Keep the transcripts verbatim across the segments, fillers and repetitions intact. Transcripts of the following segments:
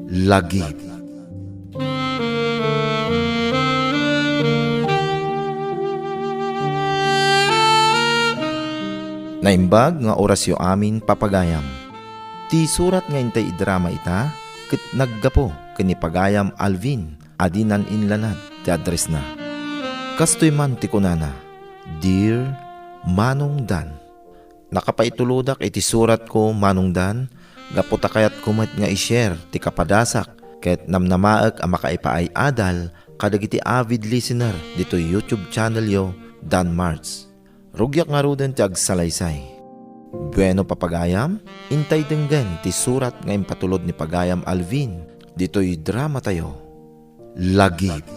Lagip. Naimbag nga orasyo amin, papagayam. Ti surat nga intay idrama ita ket naggapu ken ni pagayam Alvin a dinan inlanad ti addressna. Kastoy man ti kunana, "Dear Manong Dan." Nakapaitulodak iti suratko, Manong Dan, gapu ta kayatko met nga i-share ti kapadasak ket namnamaek a makaipaay-adal kadagiti avid listener ditoy YouTube channelyo, Dan Marts. Rugiak ngaruden ti agsalaysay. Bueno, papagayam, intay denggen ti surat nga impatulod ni pagayam Alvin ditoy dramatayo, Lagip.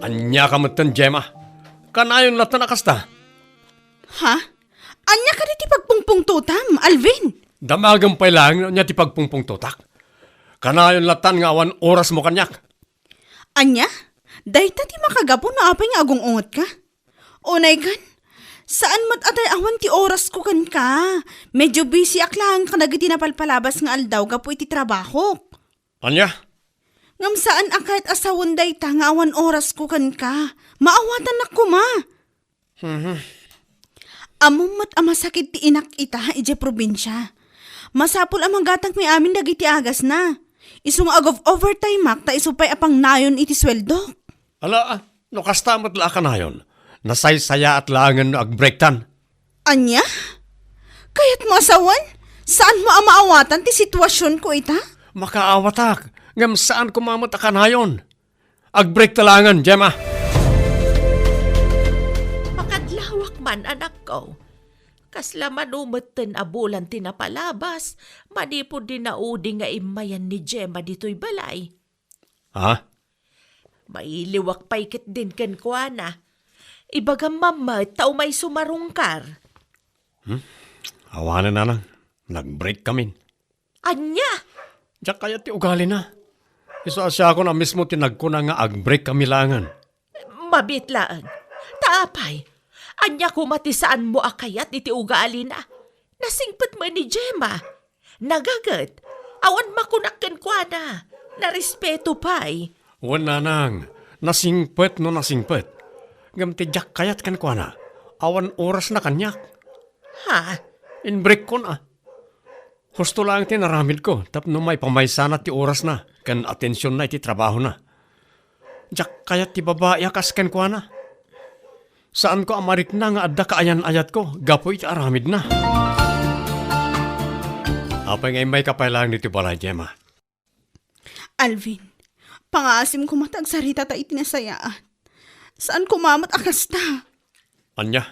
Ania ka metten, Gemma? Kanayon latta a kasta? Ha? Ania kadi ti pagpungpungtotam, Alvin? Damagem pay laeng no ania ti pagpungpungtotak. Kanayon lattan nga awan orasmo kaniak. Ania? Dayta ti makagapu no apay nga agung-ungetka? Unay kan, saan met a tay awan ti orasko kenka. Medyo busyak laeng kadagiti napalpalabas nga aldaw gapu iti trabahok. Ania? Ngem saan a kayat a sawen dayta nga awan orasko kenka. Maawatannak koma. Mhm. Ammom met a masakit ti inak ita idiay probinsia. Masapul a magatangmi amin dagiti agasna. Isu nga ag-overtimeak ta isu pay a pangnayon iti sueldok. Ala, ah, no kasta met la a kanayon, nasaysayaat laengen no agbreaktan. Ania? Kayatmo a sawen? Saanmo a maawatan ti situasionko ita? Makaawatak, ngem saan koma met a kanayon. Agbreakta laengen, Gemma. Makadlawak man, anakko. Kasla mano metten a bulan ti napalabas manipud dinaudi nga immayan ni Gemma ditoy balay. Ha? Mailiwak pay ketdin kenkuana. Ibagam man met ta umay sumarungkar. Hmm? Awanen, nanang. Nagbreakkamin. Ania? Diak kayat ti ugalina. Isu a siakon a mismo ti nagkuna nga agbreakkami laengen. Mabiit laeng. Ta apay, ania koma ti saanmo a kayat iti ugalina? Nasingpet met ni Gemma. Nagaget. Awan makunak kenkuana. Narespeto pay. Wen, nanang, nasingpet no nasingpet. Ngem ti diak kayat kenkuana, awan orasna kaniak. Ha? Inbreakkon a. Husto laeng ti naramidko tapno maipamaysana ti orasna ken atensionna iti trabahona. Diak kayat ti babai a kas kenkuana. Saanko a marikna nga adda kaayan-ayatko gapu iti aramidna. Apay nga immayka pay laeng ditoy balay, Gemma? Alvin, pangaasim koma ta agsaritata iti nasayaat. Saan koma met a kasta? Ania?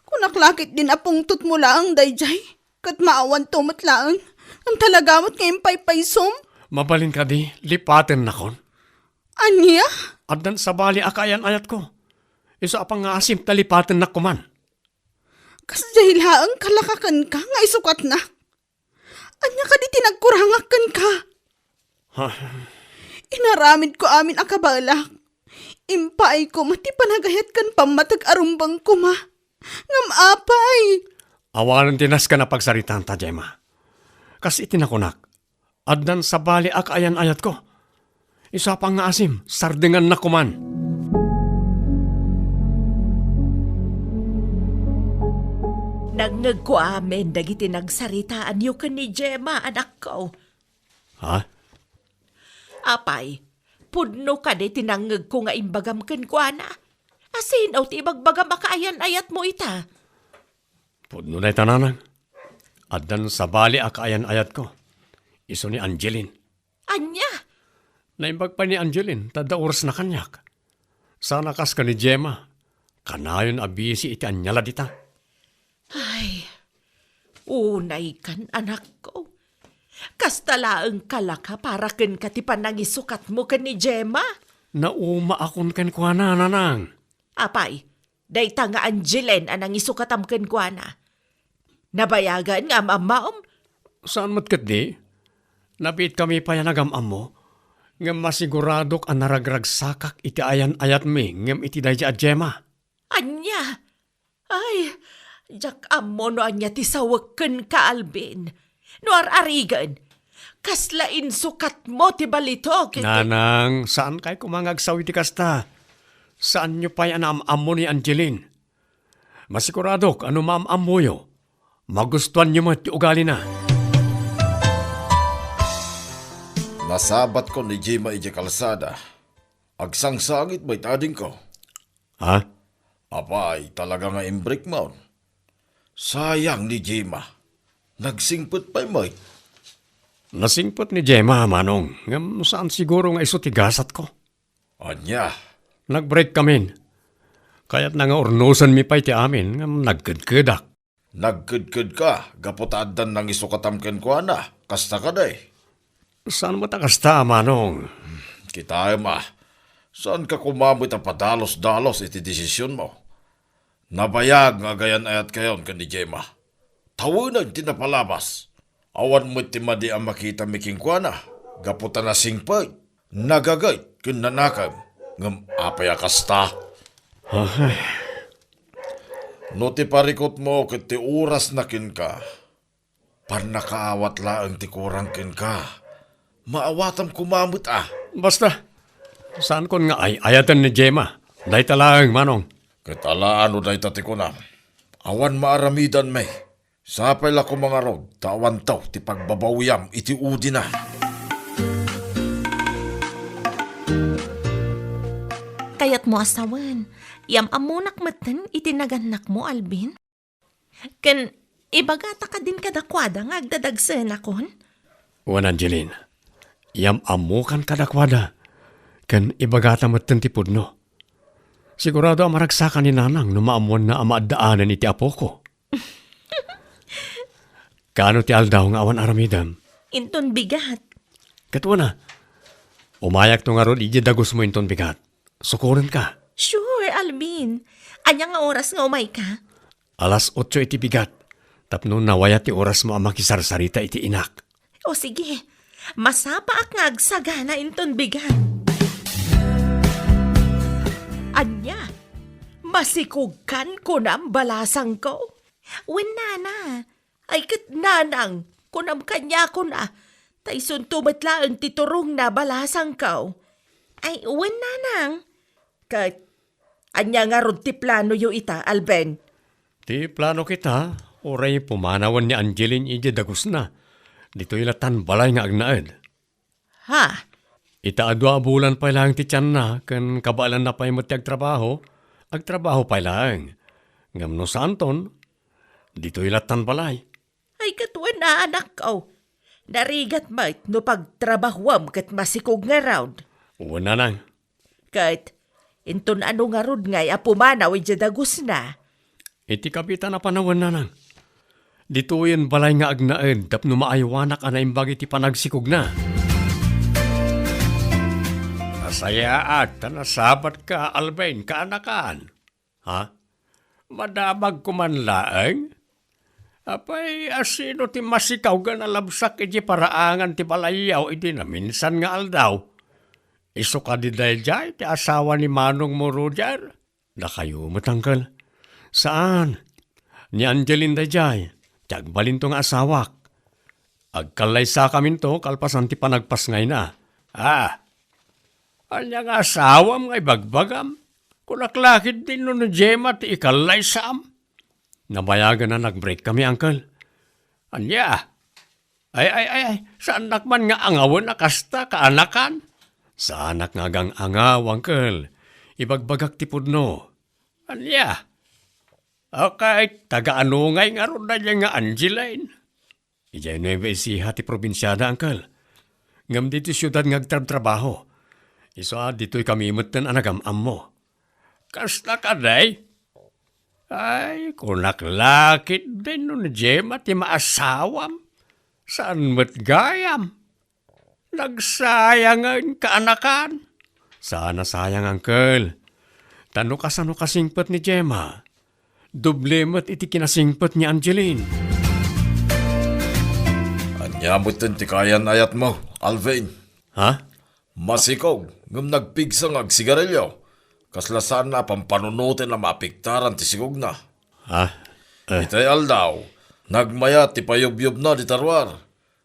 Kunak la ketdin a pungtotmo laeng daydiay, ket maawanto met laeng. Ngem talaga met nga impaypaysom? Mabalin kadi, lipatennakon? Ania? Addan sabali a kaayan-ayatko. Isu a pangaasim ta lipatennak koman. Kasdiay laeng kalaka kenka nga isukatnak. Ania kadi ti nagkurangak kenka? Ha? Inaramidko amin a kabaelak. Impaayko met ti panagayat ken pammateg a rumbeng koma. Ngem apay? Awanen ti nasken a pagsaritaanta, Gemma. Kas iti nakunak, addan sabali a kaayan-ayatko. Isu a pangaasim, sardengannak koman. Nangngegko amin dagiti nagsaritaanyo ken ni Gemma, anakko. Ha? Apay, pudno kadi ti nangngegko nga imbagam kenkuana? Asino ti ibagbagam a kaayan-ayatmo ita? Pudno dayta, nanang. Addan sabali a kaayan-ayatko. Isu ni Angeline. Ania? Naimbag pay ni Angeline, ta adda orasna kaniak. Saan a kas ken ni Gemma. Kanayon a busy iti ania la dita. Ay, unay kan, anakko. Kasta laeng kalaka para kenka ti panangisukatmo ken ni Gemma? Naumaakon kenkuana, nanang. Apay, dayta nga Angeline a nangisukatam kenkuana. Nabayagen nga am-ammaom? Saan met ketdi. Nabiitkami pay a nagam-ammo, ngem masiguradok a naragragsakak iti ayan-ayatmi ngem iti daydi a Gemma. Ania? Ay, Diak ammo no ania ti sawek kenka, Alvin. No ar-arigen, kasla insukatmo ti balitok iti Nanang, saankay koma nga agsaw iti kasta. Saanyo pay a naam-ammo ni Angeline. Masiguradok a no maam-ammoyo, magustuanyo met ti ugalina. Nasabatko ni Gemma idiay kalsada. Agsangsangit met ti adingko. Ha? Apay, talaga nga imbrikmon. Sayang ni Gemma. Nagsingpet pay met. Nasingpet ni Gemma, Manong, ngem saan siguro nga isu ti gasatko. Ania? Nag-break kamin. Kayatna nga urnosenmi pay ti amin, ngem nagkedkedak. Nagkedkedka gapu ta addan nangisukatam kenkuana, kasta kadi? Saan met a kasta, Manong. Kitaem a, saanka koma met a padalosdalos iti desisionmo. Nabayag nga agayan-ayatkayon ken ni Gemma. Tawenen ti napalabas. Awan met ti madi a makitami kenkuana, gapu ta nasingpet, nagaget, ken nanakem. Ngem apay a kasta? Ay. No ti parikutmo ket ti orasna kenka, parnakaawat laeng ti kurang kenka. Maawatam koma met a. Basta, saankon nga ay-ayaten ni Gemma. Dayta laeng, Manong. Ket ala no dayta ti kunam. Awan maaramidanmi. Sapay la koma ngarud ta awanto ti pagbabawiam iti udina. Kayatmo a sawen, yam-ammonak metten iti nagannakmo, Alvin? Ken ibagata kadin kadakuada nga agdadagsenakon? Wen, Angeline, yam-ammokan kadakuada, ken ibagata metten ti pudno. Sigurado a maragsakan ni Nanang no maammoanna a maaddaanen iti apoko. Kaano ti aldaw nga awan aramidem? Inton bigat. Ket wen a, umayakto ngarud idiay dagusmo inton bigat. Sukorenka. Sure, Alvin. Ania nga oras nga umayka? Alas otso iti bigat, tapno nawaya ti orasmo a makisarsarita iti inak. O sige, masapaak nga agsagana inton bigat. Ania? Masikogkan kunam, balasangko? Wen, nana. Ay ket, nanang, kunam kaniakon a, ta isunto met laeng ti turongna, balasangko. Ay, wen, nanang. Ket, ania ngarud ti planoyo ita, Alvin? Ti planok ita, uray pumanawen ni Angeline idiay dagusna. Ditoy lattan balay nga agnaed. Ha? Ita a dua a bulan pay laeng ti tianna ken kabaelanna pay met ti agtrabaho, agtrabaho pay laeng. Ngem no saanton, ditoy lattan balay. Ay, ket wen a, anakko. Narigat met no pagtrabahuam ket masikog ngarud. Wen, nanang. Ket, inton ania ngarud ngay a pumanaw idiay dagusna? Iti kapitan a panawen, nanang. Ditoyen balay nga agnaed tapno maaywanak a naimbag iti panagsikogna. Nasayaat ta nasabatka, Alvin, kaanakan. Ha? Madamagko man laeng? Apay, a sino ti masikaw nga nalabsak iti paraangan ti balayyo idi naminsan nga aldaw? Isu kadi daydiay ti asawa ni manongmo, Roger? Dakayo met, uncle. Saan. Ni Angeline daydiay, ti agbalinto nga asawak. Agkallaysakaminto kalpasan ti panagpasngayna. Ah, ania nga asawam nga ibagbagam? Kunak la ketdin no ni Gemma ti ikallaysam? Nabayagen a nag-break kami, uncle. Ania? Ay, ay, ay, ay, saannak man nga angawen a kasta, kaanakan? Saanak nga agang-angaw, uncle. Ibagbagak ti pudno. Ania? Okay, taga-ano ngay ngarud daydiay nga Angeline? Idiay Nueva Ecija ti probinsiada, uncle. Ngem ditoy siudad nga agtrabtrabaho. Isu a ditoy kami metten a nagam-ammo. Kasta kadi? Ay, kunak la ketdin no ni Gemma ti maasawam. Saan met gayam? Nagsayangen, kaanakan? Saan a sayang, uncle. Ta no kasano kasingpet ni Gemma, doble met iti kinasingpet ni Angeline. Ania metten ti kaayan-ayatmo, Alvin? Ha? Masikog, ngem nagpigsa nga agsigarilio. Kasla saan a pampanunoten a maapektaran ti sikogna. Ha? Eh. Itay aldaw, nagmayat ti payubyubna dita ruar.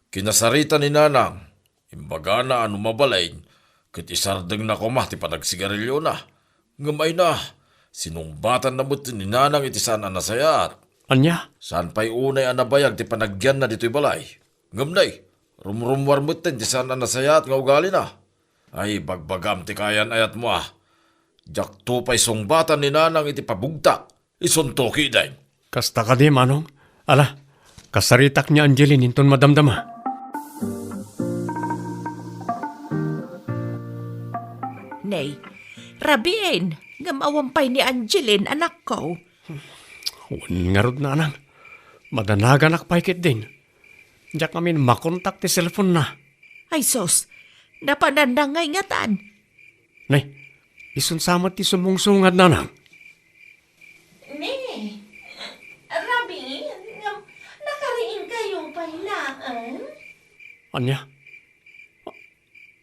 Kinasarita ni Nanang. Imbagana a no mabalin, ket isardengna koma ti panagsigariliona. Ngem ayna, sinungbatanna met ni Nanang iti saan a nasayaat. Ania? Saan pay unay a nabayag ti panagyanna ditoy balay. Ngem nay, rumrummuar metten ti saan a nasayaat nga ugalina. Ay, bagbagam ti kaayan-ayatmo a. Diakto pay sungbatan ni Nanang iti pabugtak. Isunto ketdin. Kasta kadi, Manong? Ala, kasaritak ni Angeline inton madamdama. Nay, rabiin, ngem awan pay ni Angeline, anakko. Wen ngarud, Nanang. Madanaganak pay ketdin. Diak ngamin makontak ti cellphone-na. Ay sus, napananna ngay ngatan. Nay, isunsa met ti sumungsungad, Nanang? Ne, rabiin, ngem nakariingkayo pay laeng? Ania?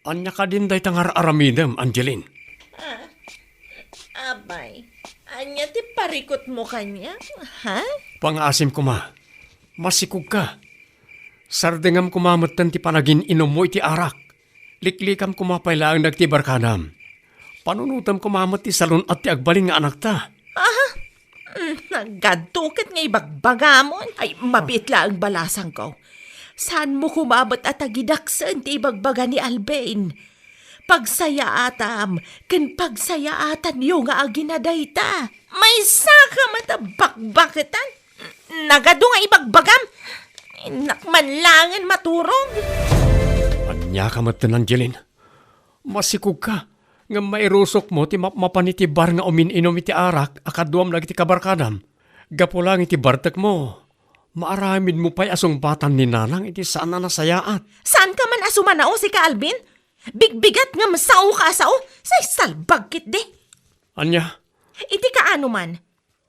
Ania kadin dayta nga ar-aramidem, Angeline? Ah, apay, ania ti parikutmo kaniak, ha? Pangaasim koma, masikogka. Sardengam koma metten ti panagin-inummo iti arak. Liklikam koma pay laeng dagiti barkadam. Panunotem koma met ti salun-at ti agbalin nga anakta. Aha? Mm, naggadto ket nga ibagbagamon. Ay, mabiit laeng balasangko. Saanmo koma met a tagidaksen ti ibagbaga ni Alvin. Pagsayaatam ken pagsayaatanyo nga agina dayta. Maysaka met a bakbaketan. Nagadu nga ibagbagam. Innak man laengen maturog. Ania ka metten, Angeline? Masikogka, ngem mairusokmo ti mapmapan iti bar nga umin-inum iti arak a kaduam dagiti kabarkadam. Gapu laeng iti bartekmo, maaramidmo pay a sungbatan ni Nanang iti saan a nasayaat. Saanka man a sumanao, sika Alvin? Bigbigat ngem saoka a sao, say salbag ketdi. Ania? Iti kaano man,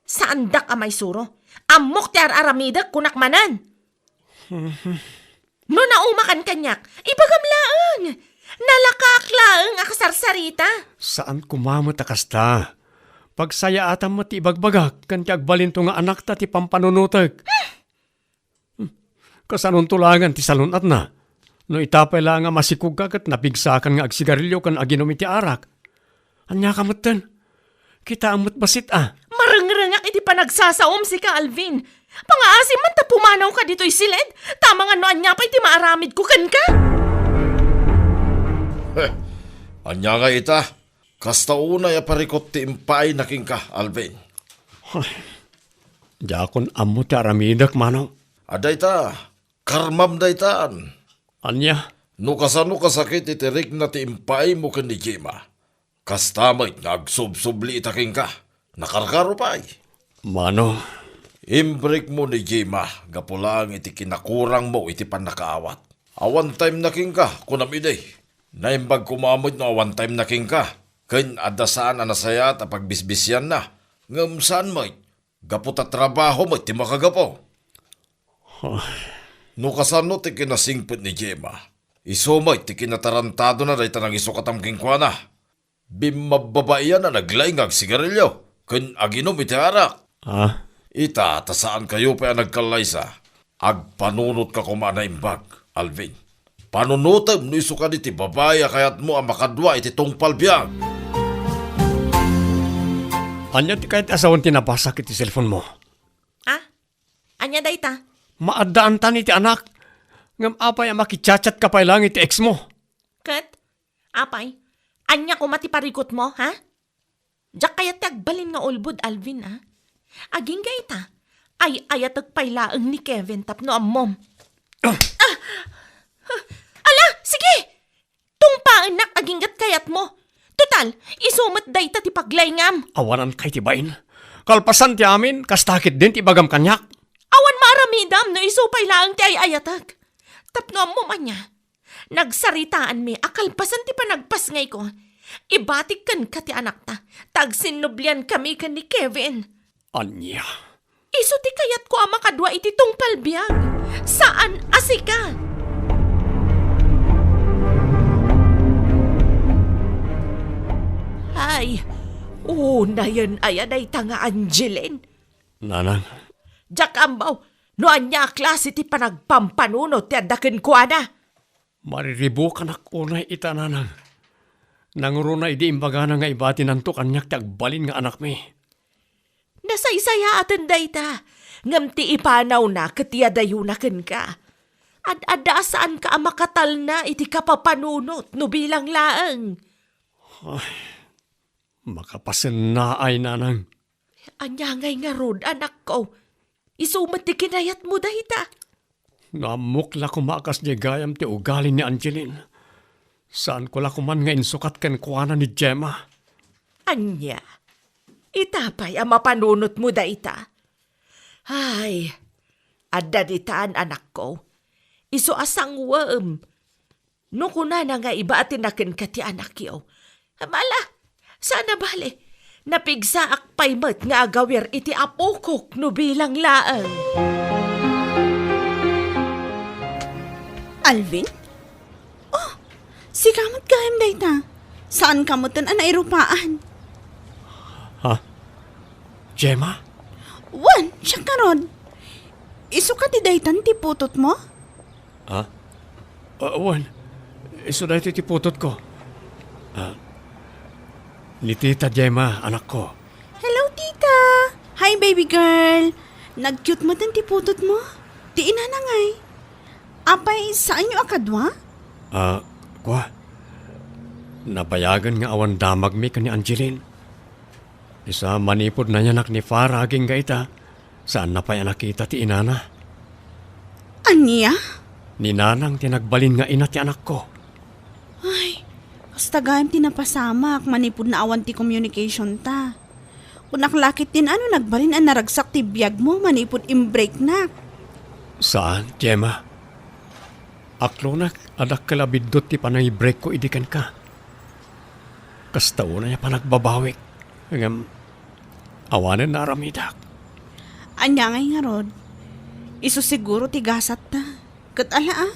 saandak a maisuro. Ammok ti ar-aramidek, kunak manen. No naumakan kaniak, ibagam laeng. Nalakaak laeng a kasarsarita. Saan koma met a kasta. Pagsayaatam met ti ibagbagak ken ti agbalinto nga anakta ti pampanunotek. Hmm. Kasanonto laengen ti salun-atna? No ita pay laeng a masikogka ket napigsakan nga agsigarilio ken aginum iti arak. Ania ka metten? Kitaem met bassit a. Marengrengak iti panagsasaom, sika Alvin. Pangaasim man ta pumanawka ditoy siled, ta amangan no ania pay ti maaramidko kenka. Heh, ania nga ita? Kasta unay a parikut ti impaayna kenka, Alvin. Ay, diakon ammo ti aramidek, Manong. Adda ita, karmam daytan. Ania? No kasano kasakit iti rikna ti impaaymo ken ni Gemma, kasta met nga agsubsubli ita kenka. Nakarkaro pay. Manong. Imbrikmo ni Gemma gapu laeng iti kinakurangmo iti pannakaawat. Awan time na kenka, kunam idi. Naimbag koma met no awan time na kenka, ken adda saan a nasayaat a pagbisbisianna, ngem saan met, gapu ta trabaho met ti makagapu. Ay. No kasano ti kinasingpet ni Gemma, isu met ti kinatarantadona dayta nangisukatam kenkuana. Bimmabbabaian a naglaing nga agsigarilio ken aginum iti arak. Ah? Ita, ta saankayo pay a nagkallaysa. Agpanunotka koma a naimbag, Alvin. Panunotem no isu kadi ti babai a kayatmo a makadua iti tungpal biag. Ania ti kayat a sawen ti nabasak iti cellphone-mo? Ah? Ania dayta? Maaddaantan iti anak. Ngem apay a makichat-chat ka pay laeng iti ex-mo? Ket? Apay, ania koma ti parikutmo, ha? Diak kayat ti agbalin nga ulbod, Alvin, a. Agingga ita, ay-ayatek pay laeng ni Kevin tapno ammom. Ah! Ah! Ala, sige! Tungpaennak aginggat kayatmo. Total, isu met dayta ti paglaingam. Awanan kay ti bain. Kalpasan ti amin, kasta ketdin ti ibagam kaniak. Awan maaramidam no isu pay laeng ti ay-ayatek. Tapno ammom ania, nagsaritaanmi a kalpasan ti panagpasngayko, ibatik kenka ti anakta, ta agsinnubliankami ken ni Kevin. Ania? Isu ti kayatko a makadua iti tungpal biag, saan a sika. Ay, unayen aya dayta nga Angeline? Nanang, Diak ammo no ania a klase ti panagpampanunot ti adda kenkuana. Mariribukanak unay ita, nanang. Nangruna idi imbagana nga ibatinanto kaniak ti agbalin nga anakmi. Nasaysayaaten dayta, ngem ti ipanawna ket yadayona kenka. Ad-adda a saanka a makatalna iti kapapanunot no bilang laeng. Ay, makapasennaay, nanang. Ania ngay ngarud, anakko? Isu met ti kinayatmo dayta? No ammok la koma a kasdiay gayam ti ugali ni Angeline, saanko la koman nga insukat kenkuana ni Gemma. Ania? Ita pay a mapanunotmo dayta? Ay, adda ditan, anakko. Isu a sangwem. No kunana nga ibatinaken ka ti anakyo, ala, saan a bale, napigsaak pay met nga agawir iti apokok no bilang laeng. Alvin? Oh, sika met gayam dayta. Saan ka meten a nairupaan? Ha? Gemma? Wen, siak ngarud. Isu ka ti daytan ti putotmo? Ha? Ah, wen, isu daytoy ti putotko. Ah, ni Tita Gemma, anakko. Hello, Tita! Hi, baby girl! Nag-cute meten ti putotmo. Ti inana ngay. Apay, saanyo a kadua? Ah, kua. Nabayagen nga awan damagmi ken ni Angeline. Isa manipud nayanak ni Farah agingga ita, saanna pay a nakita ti inana. Ania? Ni Nanang ti nagbalin nga ina ti anakko. Ay, kasta gayam ti napasamak manipud naawan ti communication ta. Kunak la ketdin a no nagbalin a naragsak ti biagmo manipud imbreaknak. Saan, Gemma. Aklonak a dakkel a biddut ti panangibreakko idi kenka. Kasta unay a panagbabawik, ngem awanen naaramidak. Ania ngay ngarud? Isu siguro ti gasatta. Ket ala a,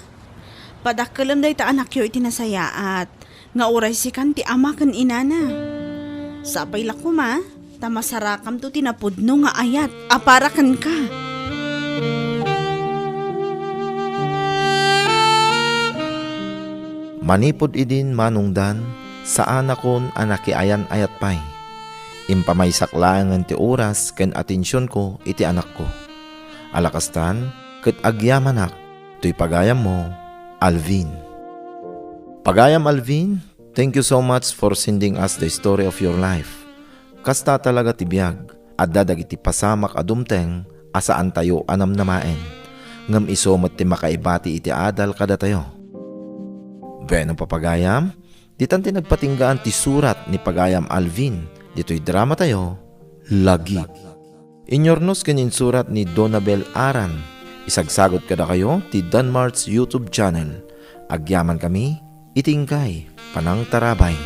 padakkelem dayta anakyo iti nasayaat nga uray sikan ti ama ken inana. Sapay la koma, ta masarakamto ti napudno nga ayat a para kenka. Manipud idin manongdan, saanakon a nakiayan-ayat pay. Impamaysak laengen ti oras ken atensionko iti anakko. Ala kastan, ket agyamanak toy pagayammo, Alvin. Pagayam Alvin, thank you so much for sending us the story of your life. Kasta talaga ti biag. Adda dagiti pasamak a dumteng a saantayo a namnamaen, ngem isu met ti makaibati iti adal kadatayo. Bueno, papagayam, ditan ti nagpatinggaan ti surat ni pagayam Alvin ditoy dramatayo, Lagip. Inyurnos ken insurat ni Donabel Aran. Isagsagut kadakayo ti Danmart's YouTube channel. Agyamankami iti inkay panangtarabay.